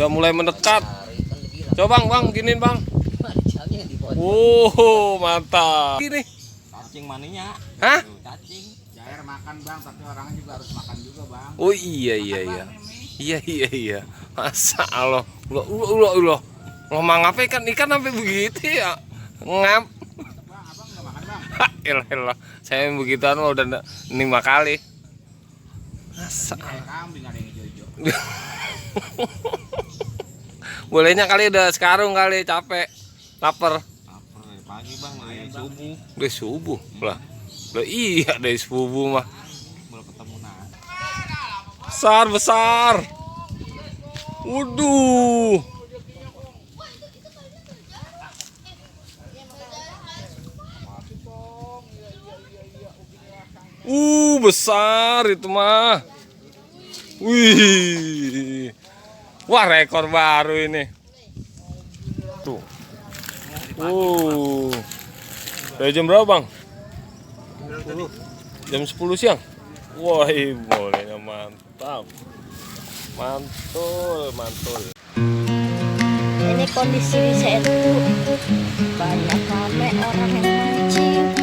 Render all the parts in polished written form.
Udah mulai mendekat. Coba bang, giniin bang. Mantap. Gini. Cacing maninya. Hah? Cacing. Jair makan bang, tapi orangnya juga harus makan juga bang. Oh iya. Iya. Masa Allah. Ulah. Lo ngapain ikan sampai begitu ya? Ngap. Bang, abang nggak makan bang? Elah. Saya begituan lo udah 5 kali. Masa. Kambing ada yang hijau-hijau. Bolehnya kali udah sekarung kali capek. Lapar. Pagi bang, dari subuh. Dari subuh lah. Iya dari subuh mah. Belum ketemu nasi. Besar. Waduh. Besar itu mah. Wih. Wah, rekor baru ini. Tuh. Dari jam berapa, Bang? Jam 10 siang. Wah, bolehnya mantap. Mantul. Ini kondisi saya tuh banyak rame orang yang mancing.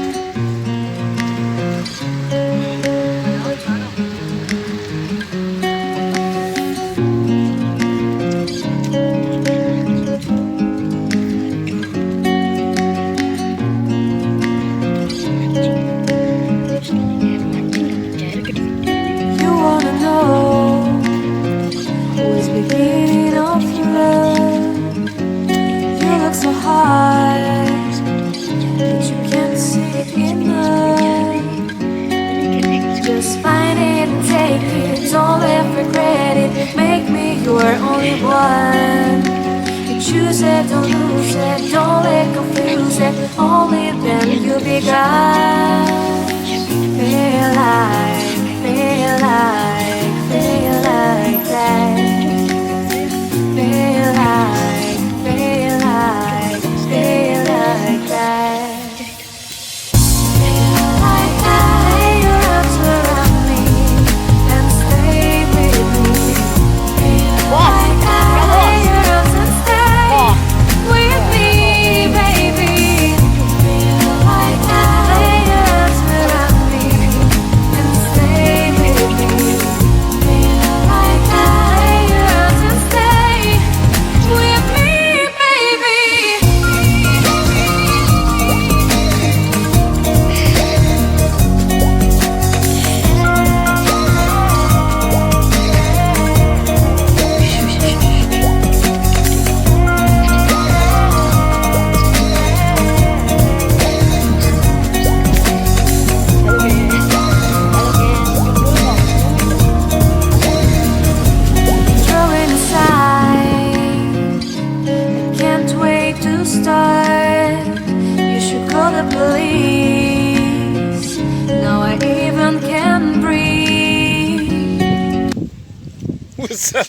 You wanna know who is beginning of your love? You look so hard, but you can't see enough. Just find it and take it, don't let regret it. Make me your only one. You choose it, don't lose it, don't let confuse it. Only then you'll be gone. Feel like that. Feel like that. Feel like that. Lay your arms around me and stay with me. Lay your arms and stay with me, baby. Lay your arms around me and stay with me. Lay your arms and stay with me, baby. Throwing aside, I can't wait to start. You should call the police. Now I even can breathe. Buset.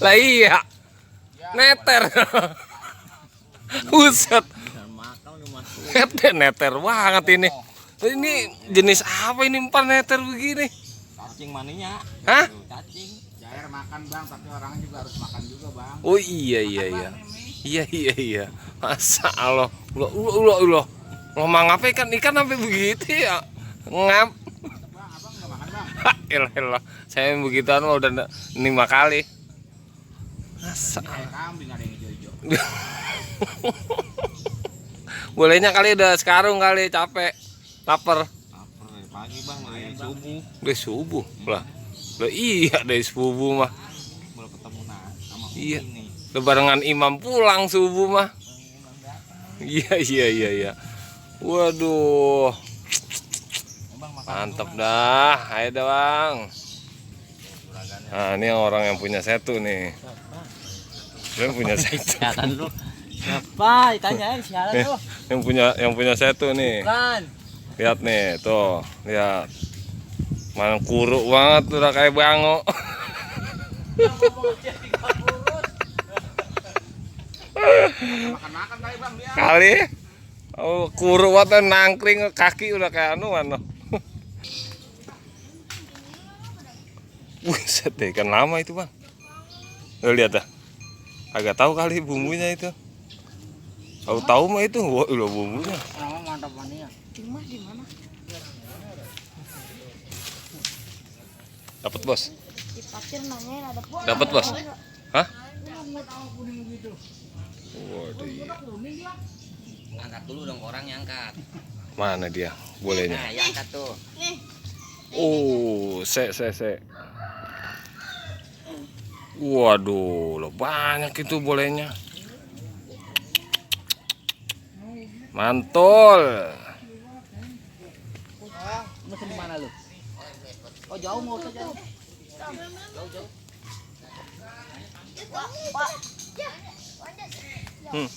Lah iya. Neter. Buset. Neter banget ini. Ini jenis apa ini 4 meter begini? Cacing maninya. Hah? Cacing. Jair makan bang, tapi orangnya juga harus makan juga bang. Oh iya. Iya. Masa Allah. Ulah. Lo ngapain ikan sampai begitu ya? Ngap. Bang, abang nggak makan bang? Elah. Saya begituan lo udah 5 kali. Masa. Kambing ada yang hijau-hijau. Bolehnya kali udah sekarung kali capek. Lapar. Pagi bang, dari subuh. Dari subuh lah. Iya dari subuh mah. Belum ketemu nasi sama Iya. ini. Lebarengan imam pulang subuh mah. Iya. Waduh. Mantap dah. Ayo dah bang. Nah ini orang yang punya setu nih. Dia punya setu. Siaran lu. Siapa? Ditanyain siaran lu. Yang punya setu nih. Bukan. Lihat nih, tuh, lihat. Mana kuruk banget udah kayak bango. Makan-makan kali bang dia. Kali. Oh, kuruk banget nangkring kaki udah kayak anu. Buset deh, ikan lama itu, Bang. Lo lihat dah. Agak tahu kali bumbunya itu. Tahu mah itu, wah lo bumbunya. Nama mantap mania. Dimas di mana? Dapat bos. Di pasir nanyain ada Dapat bos. Hah? Angkat dulu dong, orang yang angkat. Mana dia? Bolehnya. Nah, ya angkat tuh. Oh, se. Waduh, lo banyak itu bolehnya. Mantul. Mesin di mana lu? Oh jauh mau usah jauh. Hmm.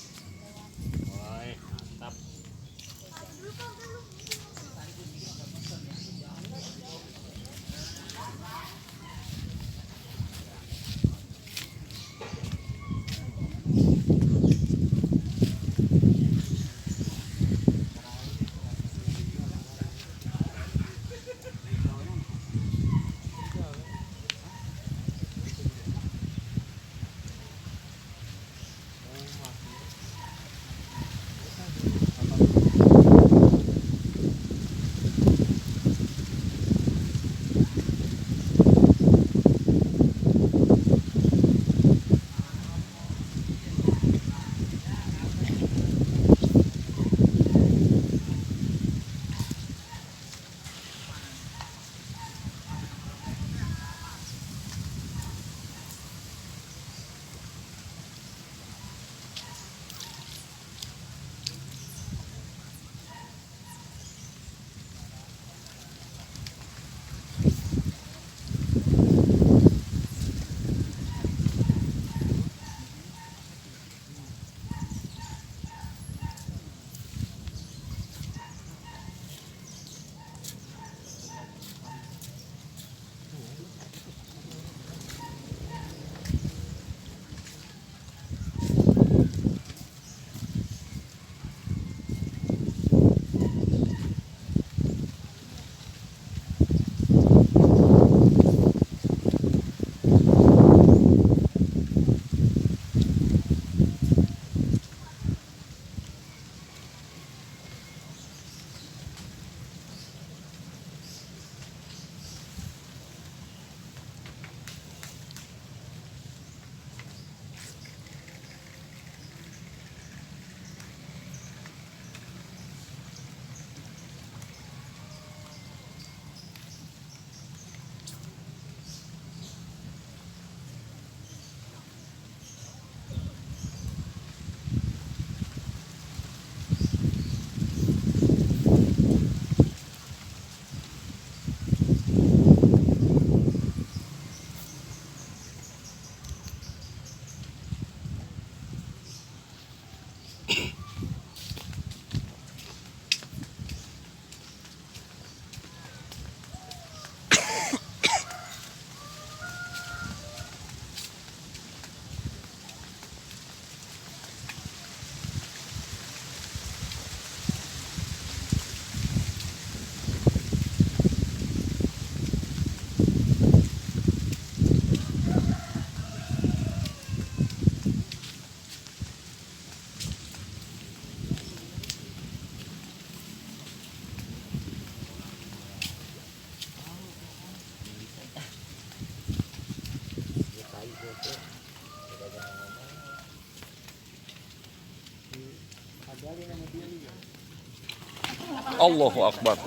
Allahu Akbar.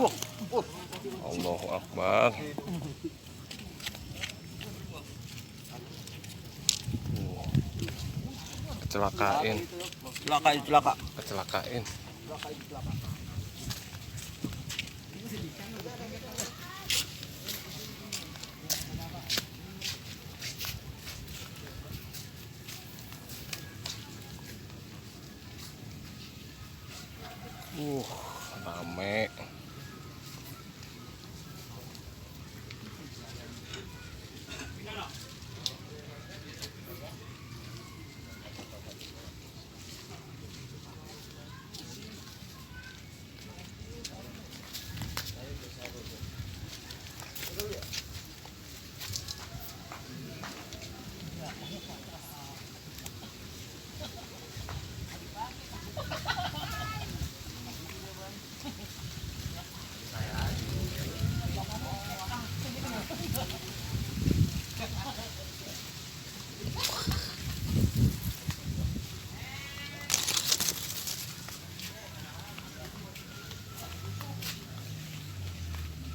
Allahu Akbar. Kecelakain. Kecelakain. Rame.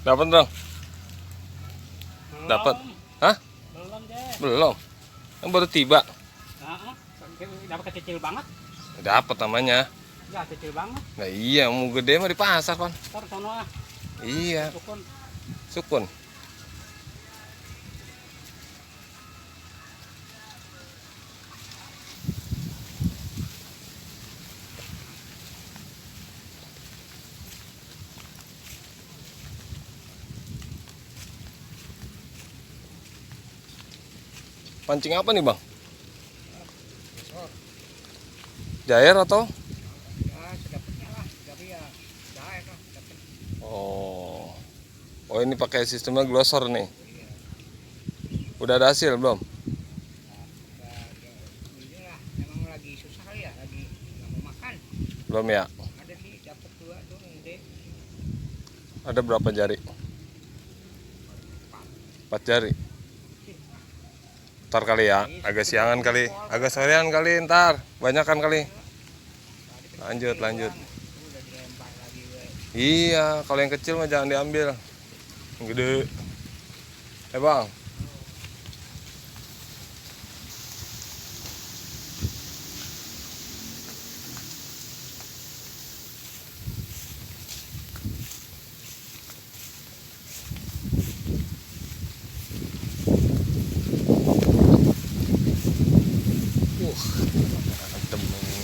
Dapat dong? Dapat? Hah? Belum deh. Belum? Yang baru tiba? Dapat kecil banget. Dapat namanya. Ya kecil banget. Nah iya, mau gede mah di pasar kan. Ntar sono ah. Iya, Sukun. sukun. Pancing apa nih bang? Jair atau? Ya sedapatnya lah, tapi ya jahe lah. Dapet. Oh, oh ini pakai sistemnya glosor nih. Udah ada hasil belum? Ini lah, emang lagi susah kali ya, lagi nggak mau makan. Belum ya? Ada sih, dapat 2 tuh yang gede. Ada berapa jari? 4 jari. Ntar kali ya, agak siangan kali, agak sorean kali ntar, banyakan kali. Lanjut. Udah dilempar lagi gue. Iya, kalau yang kecil mah jangan diambil. Yang gede. Bang. Adem ini.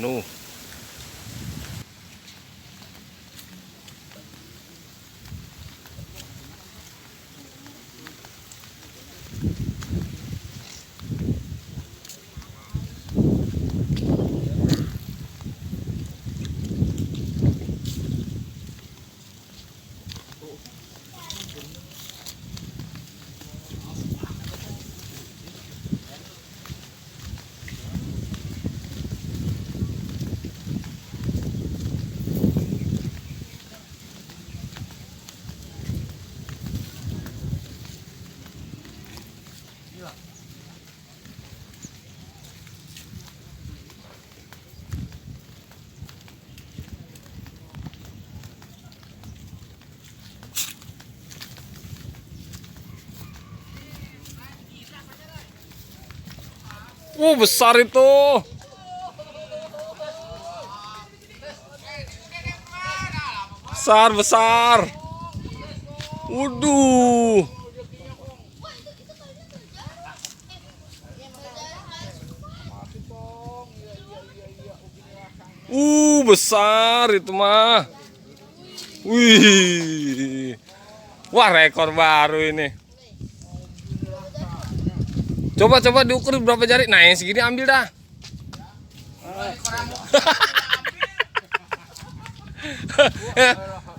Nuh. Besar itu. Besar. Waduh. Besar itu mah. Wih. Wah, rekor baru ini. Coba diukur berapa jari. Nah, yang segini ambil dah.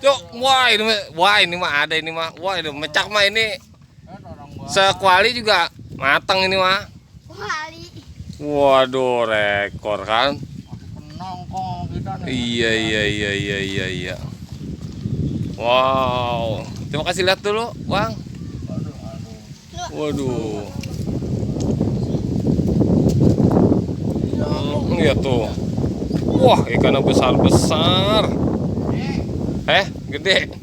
Cok, wah ini mah ada ini mah. Wah, ini mecak mah ini. Sekuali juga matang ini mah. Kali. Waduh, rekor kan. Nongkrong kita nih. Iya. Wow. Terima kasih, lihat dulu, Bang. Waduh. Iya tuh. Wah, ikannya besar. Gede.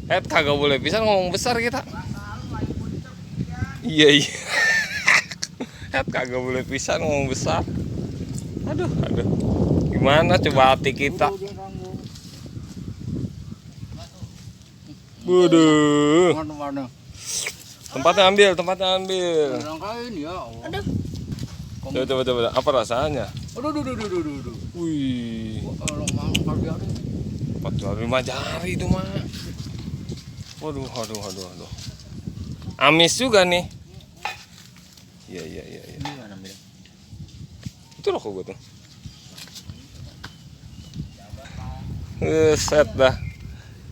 Kagak boleh bisa ngomong besar kita. Iya. Kagak boleh bisa ngomong besar. Aduh. Gimana coba hati kita? Waduh. Mana? Tempatnya ambil. Rangkain ya. Aduh. Coba. Apa rasanya? Aduh. Wih. Kalau mau kali ada. 5 jari itu mah. Waduh. Amis juga nih. Iya. Itu loh kok gue tuh. Set dah.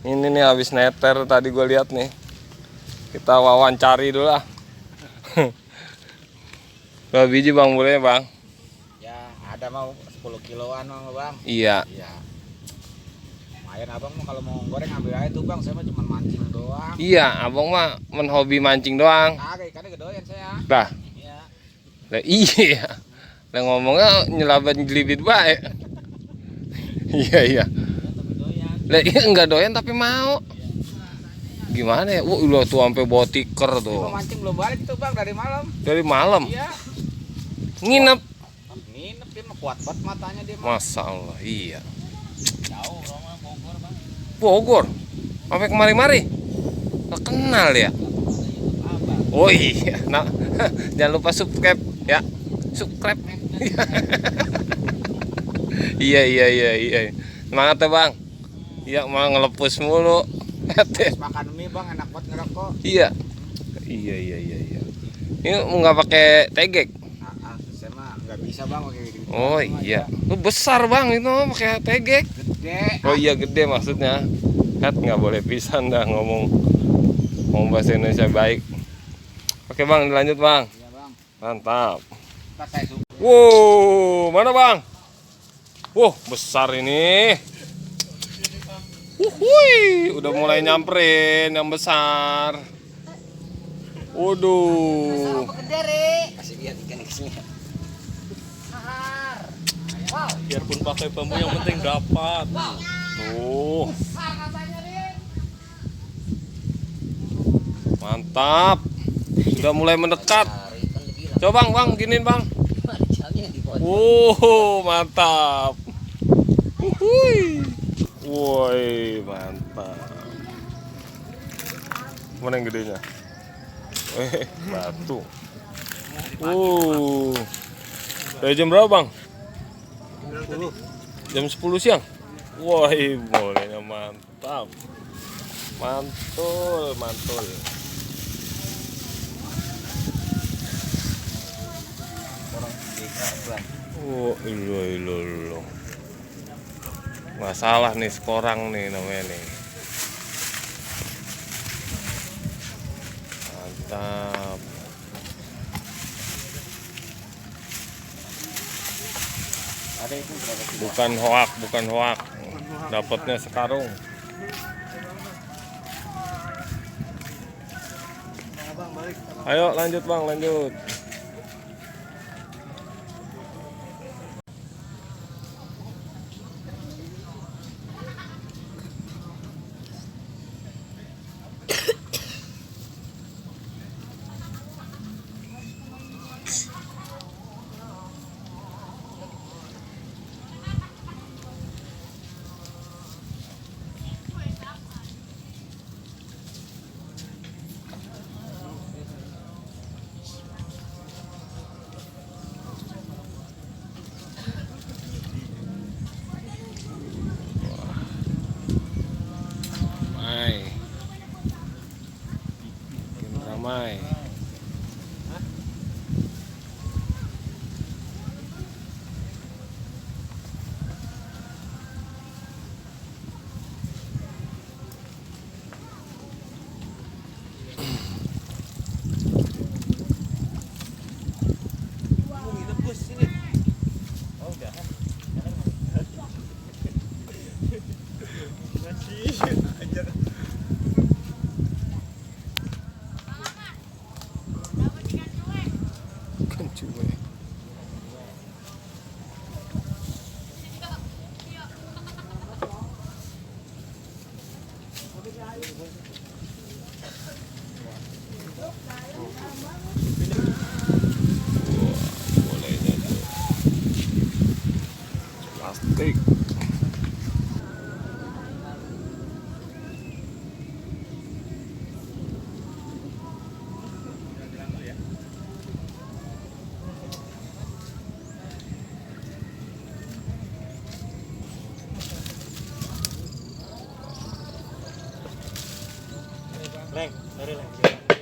Ini nih habis neter tadi gue lihat nih. Kita wawancari dulu lah. Berapa biji bang boleh bang? Ya ada mau 10 10 kiloan mah bang. Iya. Iya. Lumayan abang mah kalau mau goreng ambil aja tuh bang, saya mah cuma mancing doang. Iya, abang mah menhobi mancing doang. Kagak ikannya gedean saya. Bah, Iya. lah iya. Lah ngomongnya nyelaban jelibit bae. Iya iya. Tapi doyan. Lah iya enggak doyan tapi mau. Gimana ya? Udah tuh sampai bawa tiker Dia tuh. mau mancing belum balik tuh bang dari malam. Dari malam Iya. nginep. Nginep dia mah kuat banget matanya dia mah. Masya Allah, iya. Jauh Roma Bogor bang. Bogor. Sampai kemari-mari. Nggak kenal ya. Abang. Oh iya. Nah, jangan lupa subscribe ya. Subscribe. Iya iya iya iya. Semangat ya bang. Iya mau ngelepus mulu. Terus makan mie bang enak banget ngerokok. Iya. Iya iya iya iya. Ini nggak pakai tegek. Saya mah nggak bisa bang pakai gitu. Oh iya. Lu besar bang itu pakai tegek. Gede. Oh iya gede maksudnya. Hat nggak boleh pisan dah ngomong bahasa Indonesia baik. Oke bang, dilanjut bang. Iya bang. Mantap. Ntar saya suka. Wow, mana bang? Wah besar ini. Wuhui, udah mulai nyamperin yang besar. Waduh. Kasih lihat ikan kesini. Biarpun pakai bambu yang penting dapat. Tuh. Mantap. Sudah mulai mendekat. Kan dibilang Coba bang, giniin bang. jamnya di bawah. Mantap. Wuhui. Woi, mantap. Mana yang gedenya? Batu. Dari jam berapa bang? Jam 10 siang. Woi, bolehnya mantap. Mantul, mantul. Oh, ilo. Masalah nih sekorang nih namanya nih. Mantap. Bukan hoak. Dapatnya sekarung. Ayo lanjut bang, lanjut. Makin ramai. Kan cuy. Bolehnya tuh plastik. Leng, dari leng.